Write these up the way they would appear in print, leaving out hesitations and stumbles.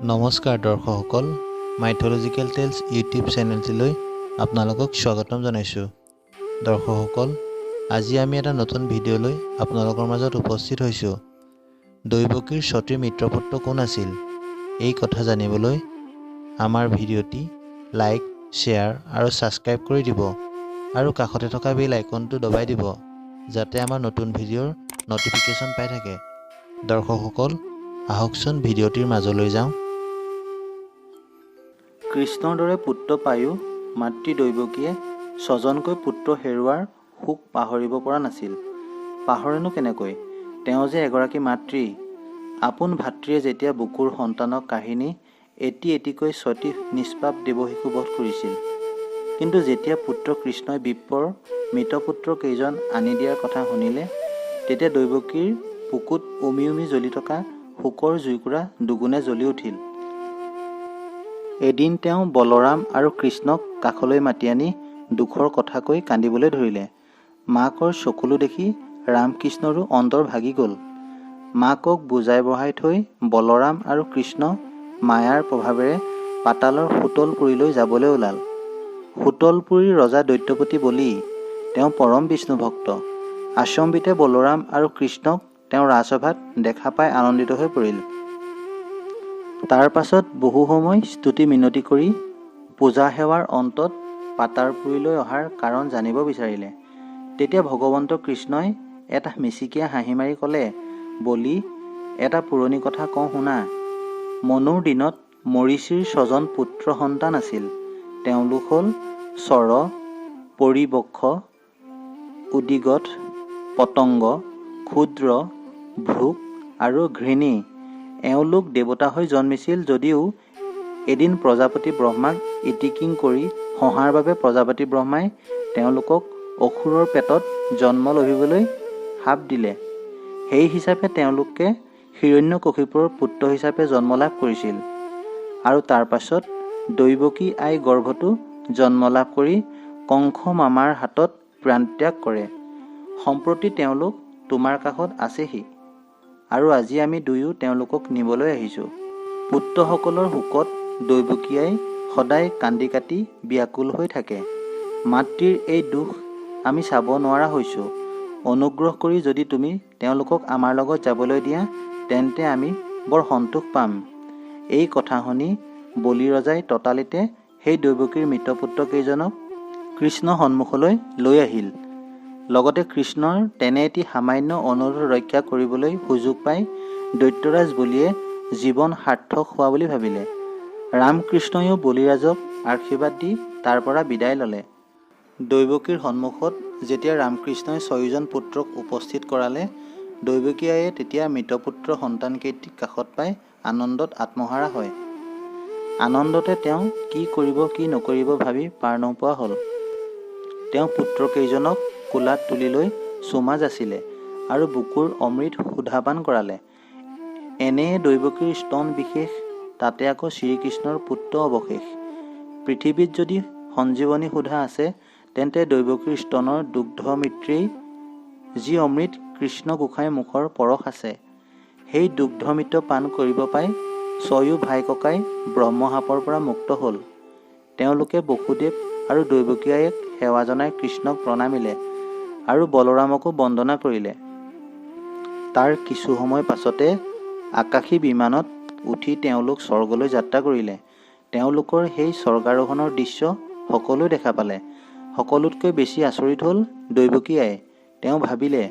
নমস্কাৰ দৰ্শকসকল, mythological tales YouTube চেনেলটিলৈ আপোনালোকক স্বাগতম জনাইছোঁ। দৰ্শকসকল, আজি আমি এটা নতুন ভিডিঅ' লৈ আপোনালোকৰ মাজত উপস্থিত হৈছোঁ। দৈৱকীৰ সতী মিত্ৰপুত্ৰ কোন আছিল, এই কথা জানিবলৈ আমাৰ ভিডিঅ'টি লাইক, শ্বেয়াৰ আৰু ছাবস্ক্ৰাইব কৰি দিব আৰু কাষতে থকা বেল আইকনটো দবাই দিব, যাতে আমাৰ নতুন ভিডিঅ'ৰ ন'টিফিকেশ্যন পাই থাকে। দৰ্শকসকল, আহকচোন ভিডিঅ'টিৰ মাজলৈ যাওঁ। কৃষ্ণৰ দৰে পুত্ৰ পায়ো মাতৃ দৈৱকীয়ে ছজনকৈ পুত্ৰ হেৰুৱাৰ শোক পাহৰিব পৰা নাছিল। পাহৰেনো কেনেকৈ, তেওঁ যে এগৰাকী মাতৃ। আপোন ভাতৃয়ে যেতিয়া বুকুৰ সন্তানক কাঢ়ি নি এটি এটিকৈ ছটি নিষ্পাপ দেৱশিশু বধ কৰিছিল। কিন্তু যেতিয়া পুত্ৰ কৃষ্ণই বিপ্ৰৰ মৃতপুত্ৰ কেইজন আনি দিয়াৰ কথা শুনিলে, তেতিয়া দৈৱকীৰ বুকুত উমি উমি জ্বলি থকা শোকৰ জুইকুৰা দুগুণে জ্বলি উঠিল। এদিন তেওঁ বলৰাম আৰু কৃষ্ণক কাষলৈ মাতি আনি দুখৰ কথা কৈ কান্দিবলৈ ধৰিলে। মাকৰ চকুলো দেখি ৰামকৃষ্ণৰো অন্তৰ ভাগি গ'ল। মাকক বুজাই বঢ়াই থৈ বলৰাম আৰু কৃষ্ণ মায়াৰ প্ৰভাৱেৰে পাতালৰ সুতলপুৰীলৈ যাবলৈ ওলাল। সুতলপুৰীৰ ৰজা দৈত্যপতি বলি, তেওঁ পৰম বিষ্ণু ভক্ত। আচম্বিতে বলৰাম আৰু কৃষ্ণক তেওঁ ৰাজসভাত দেখা পাই আনন্দিত হৈ পৰিল। তাৰ পাছত বহু সময় স্তুতি মিনতি কৰি পূজা সেৱাৰ অন্তত পাতালপুৰীলৈ অহাৰ কাৰণ জানিব বিচাৰিলে। তেতিয়া ভগৱন্ত কৃষ্ণই এটা মিচিকীয়া হাঁহি মাৰি ক'লে, বলি, এটা পুৰণি কথা কওঁ শুনা। মনুৰ দিনত মৰীচিৰ ছজন পুত্ৰ সন্তান আছিল। তেওঁলোক হ'ল চৰ, পৰিবক্ষ, উদিগথ, পতংগ, ক্ষুদ্ৰ, ভ্ৰূক আৰু ঘৃণী। এওঁলোক দেৱতা হৈ জন্মিছিল যদিও এদিন প্ৰজাপতি ব্ৰহ্মাক ইতিকিং কৰি হঁহাৰ বাবে প্ৰজাপতি ব্ৰহ্মাই তেওঁলোকক অসুৰৰ পেটত জন্ম লভিবলৈ শাপ দিলে। সেই হিচাপে তেওঁলোকে হিৰণ্যকশিপুৰৰ পুত্ৰ হিচাপে জন্ম লাভ কৰিছিল আৰু তাৰ পাছত দৈৱকী আই গৰ্ভতো জন্ম লাভ কৰি কংস মামাৰ হাতত প্ৰাণত্যাগ কৰে। সম্প্ৰতি তেওঁলোক তোমাৰ কাষত আছেহি আৰু আজি আমি দুয়ো তেওঁলোকক নিবলৈ আহিছোঁ। পুত্ৰসকলৰ শোকত দৈৱকীয়াই সদায় কান্দি কাটি ব্যাকুল হৈ থাকে। মাতৃৰ এই দুখ আমি চাব নোৱাৰা হৈছোঁ। অনুগ্ৰহ কৰি যদি তুমি তেওঁলোকক আমাৰ লগত যাবলৈ দিয়া, তেন্তে আমি বৰ সন্তোষ পাম। এই কথা শুনি বলি ৰজাই ততালিতে সেই দৈৱকীৰ মৃতপুত্ৰ কেইজনক কৃষ্ণ সন্মুখলৈ লৈ আহিল। লগতে কৃষ্ণৰ তেনে এটি সামান্য অনুৰোধ ৰক্ষা কৰিবলৈ সুযোগ পাই দৈত্যৰাজ বলিয়ে জীৱন সাৰ্থক হোৱা বুলি ভাবিলে। ৰামকৃষ্ণয়ো বলিৰাজক আশীৰ্বাদ দি তাৰ পৰা বিদায় ল'লে। দৈৱকীৰ সন্মুখত যেতিয়া ৰামকৃষ্ণই ছয়োজন পুত্ৰক উপস্থিত কৰালে, দৈৱকী আয়ে তেতিয়া মৃতপুত্ৰ সন্তানকেইটিক কাষত পাই আনন্দত আত্মহাৰা হয়। আনন্দতে তেওঁ কি কৰিব কি নকৰিব ভাবি পাৰ নোপোৱা হ'ল। তেওঁ পুত্ৰকেইজনক কোলাত তুলি লৈ চুমা যাচিলে আৰু বুকুৰ অমৃত সুধাপান কৰালে। এনেয়ে দৈৱকীৰ স্তন বিশেষ, তাতে আকৌ শ্ৰীকৃষ্ণৰ পুত্ৰ অৱশেষ। পৃথিৱীত যদি সঞ্জীৱনী সুধা আছে, তেন্তে দৈৱকীৰ স্তনৰ দুগ্ধমৃতেই, যি অমৃত কৃষ্ণ গোসাঁইৰ মুখৰ পৰশ আছে। সেই দুগ্ধমৃত পান কৰিব পাই ছয়ো ভাই ককাই ব্ৰহ্মশাপৰ পৰা মুক্ত হ'ল। তেওঁলোকে বসুদেৱ আৰু দৈৱকী আইক সেৱা জনাই কৃষ্ণক প্ৰণামিলে আৰু বলৰামকো বন্দনা কৰিলে। তাৰ কিছু সময় পাছতে আকাশী বিমানত উঠি তেওঁলোক স্বৰ্গলৈ যাত্ৰা কৰিলে। তেওঁলোকৰ সেই স্বৰ্গাৰোহণৰ দৃশ্য সকলোৱে দেখা পালে। সকলোতকৈ বেছি আচৰিত হ'ল দৈৱকী আই। তেওঁ ভাবিলে,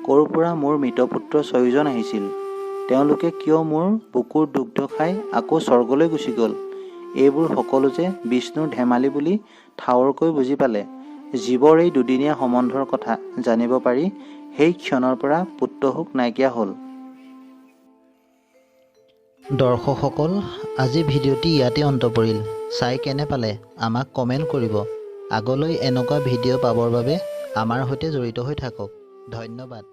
ক'ৰ পৰা মোৰ মৃতপুত্ৰ ছয়োজন আহিছিল? তেওঁলোকে কিয় মোৰ বুকুৰ দুগ্ধ খাই আকৌ স্বৰ্গলৈ গুচি গ'ল? এইবোৰ সকলো যে বিষ্ণুৰ ধেমালি বুলি ঠাৱৰকৈ বুজি পালে। জীৱৰ এই দুদিনীয়া সম্বন্ধৰ কথা জানিব পাৰি সেই ক্ষণৰ পৰা পুত্ৰশোক নাইকিয়া হ'ল। দৰ্শকসকল, আজি ভিডিঅ'টি ইয়াতে অন্ত পৰিল। চাই কেনে পালে আমাক কমেণ্ট কৰিব। আগলৈ এনেকুৱা ভিডিঅ' পাবৰ বাবে আমাৰ সৈতে জড়িত হৈ থাকক। ধন্যবাদ।